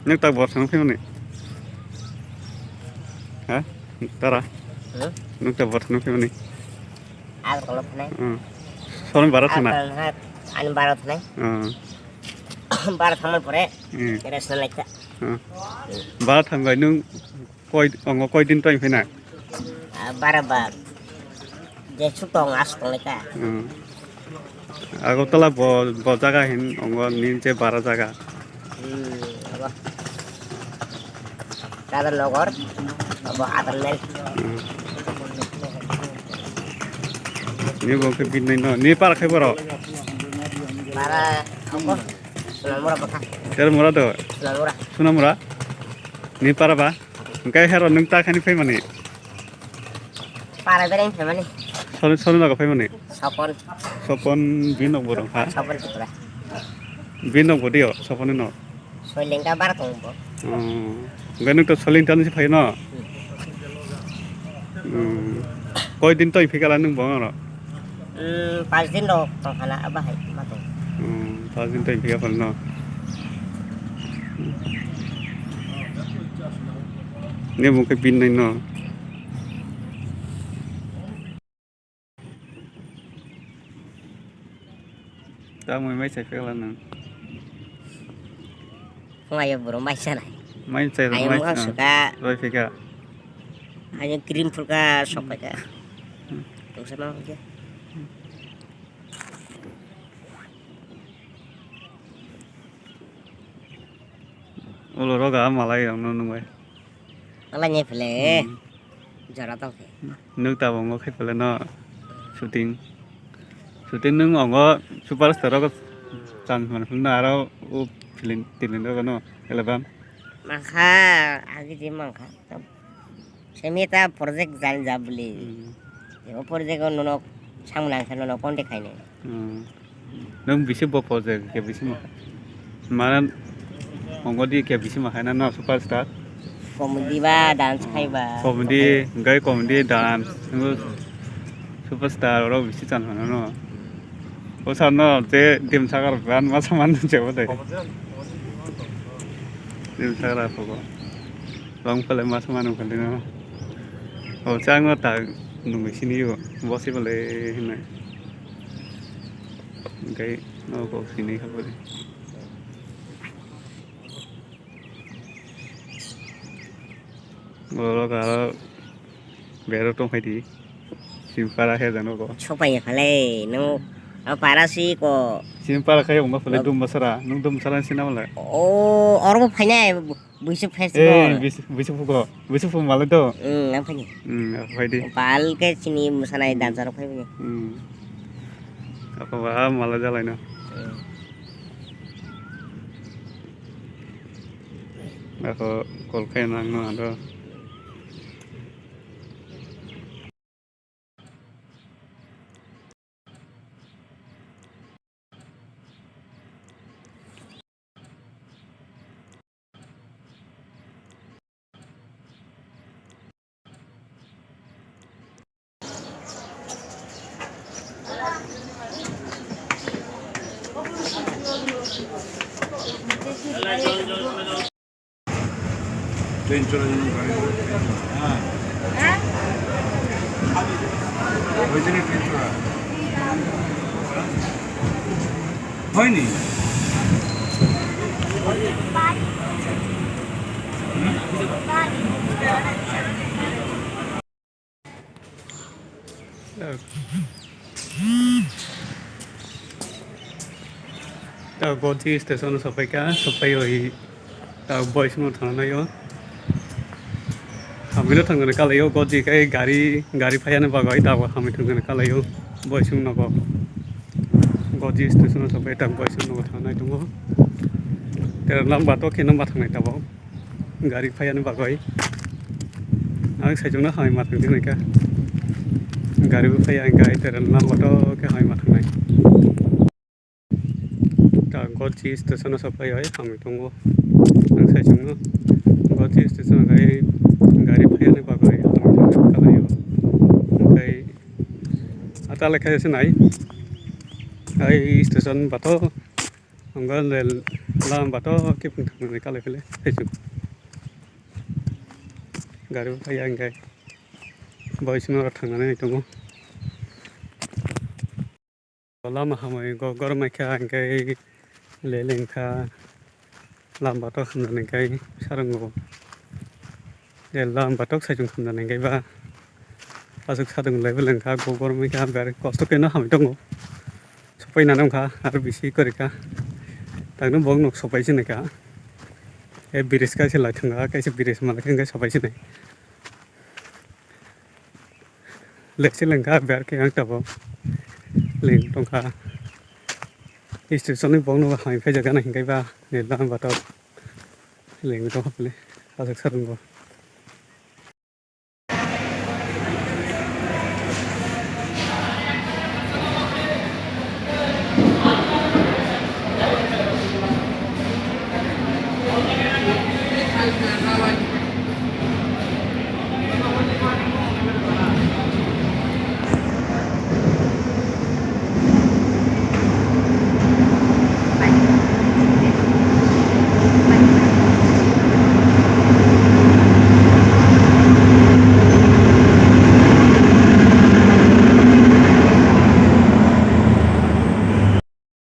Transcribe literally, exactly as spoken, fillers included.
Nwng tak bor thangwi phaimani? Ha? Tara? Hmm? Nwng tak bor thangwi phaimani? Agartala thanai. Hmm. Sorong bara thangna? Agartala thanai, ani bara thanai. Hmm. Bara thangmani pore, Hmm. rest na laikha. Hmm. Bara thangbai nwng koi, ongo koi din tong phaina? Ah, bara ba. Jesuk tong, asuk tong laikha. Hmm. Agartala bo, bo jaga hin ongo ni je bara jaga. Hmm, abo. Dadar nogor, abo Atal mel. Hmm. Ni bo khe binai no, ni para khai boro? Para, abo, Sunamura bwkha. Ter mura do? Sunamura. Sunamura? Ni para ba? Hingke hero nwng ta khani phaimani? Para bereng phaimani. Soni, soni nogo phaimani? Sopon. Sopon bini nok borok ha? Sopon Tripura. Bini nok bodi o, Sopon no? Soilengka bar tong bo. Hmm. Hingke nwng to Soilengka ni se phai no? Hmm. Hmm. Koi din to phikala nwng bo oro? Hmm, pas din rok tongkha na, abo hai ma tong. Hmm, pas din tong phikha phano. Ni bung khe bin nai no. Ta mui mai sai phikha nang. Phungayo bro mai sanai. Mai sai, ayo mai mukha sai. Suka. Roi phika. Ayo cream phulka sok paika. Hmm. Tungsa ma phulka. Ulo roga malai rok no nungbai. Ala nye phele. Hmm. Jora tong khe. Nuk tabongo khai phele no shooting. Shooting nung ongo superstar rogo chance man phele no aro o film, film rogo no album. Mankha, agi je mankha. Semi ta project jani ja bwli. Hmm. O project o nono samung nang khe nono contact khainai. Hmm. Nwng bisi bo project khe bisi ma kha? Mane ongo di khe bisi ma khaina no superstar? Comedy ba, dance khai ba. Comedy, hingke comedy, dance, nwng superstar oro bisi chance mano no. O sano je dim sakar ban ma saman je bo de. Dim sakar ko. Long pale ma saman ko de no. O chang no ta nungwi sini yo. Bo si bole hinai. Hingke no ko sini kha bole. Oro ka bero tong phai di. Simpara khe jano ko. Sopai ya phale, no, abo para si ko. Simpara khe wngma phale. Dum basara, nung dum basara sina mala. O, oro bo phainai, buisu festival. Eh, buisu, buisu phuko, buisu phu mala to. Hmm, ang phai. Hmm, phai di. Pal ke sini musanai dancer phai ni. Hmm. Apa ba mala jalai no. Hmm. Ako call khe nang no ando. Train chora jano gari. Ha? Ha? Hoyse ni train chora. Hoyni? Hmm? Ta Goji station o sopaikha, sopaiwi ta boys no thangnaio. Hamino thangna kalaio, Goji kai gari, gari phaiya ni bagwi ta hamino thangna kalaio, boys no nogo. Goji station o sopai ta boys no nogo thangnai tongo. Tera lamba to khe lamba thangnai tabok. Gari phaiya ni bagwi. Ang saichung no hamwi ma thang di hwnwi kha. Gari bo phaiya hwnkhe ai tereno lama kotor khe hamwi ma thangnai. Ta Goji station o sopai oi hamwi tongo. Ang saichung no Goji station o gai gari phaiya ni bagwi hamwi thang kalaio. Hwnkhe ata lekha se nai. Ai station bato. Ang rel, Lama batok kiphilwi thangnani kalai philai phaisu. Gari bo phaiya hwnkhe bai swngo thangnani tongo. Lama hamwi go-, gormai kha hwnkhe le lengkha. Lama batok hamjaknai khe sarwngo. Je lama batok saichung hamjaknai khe ba aswk sadung lai beleng kha, go gormai kha, ber kosto khe no hamwi tongo. Sopai nani wngkha aro bisi kwrwi kha. Tangno bo wng nok sopai sinai kha. E bridge kaisa lai thangkha, kaisa bridge malai khe sopai sinai. Lekse lengkha ber khe ang tabok leng tongkha. Station ni bokno hamwi phaijakgana hinkhe ba ni lama batok leng tongkha pili aswk sarwngo.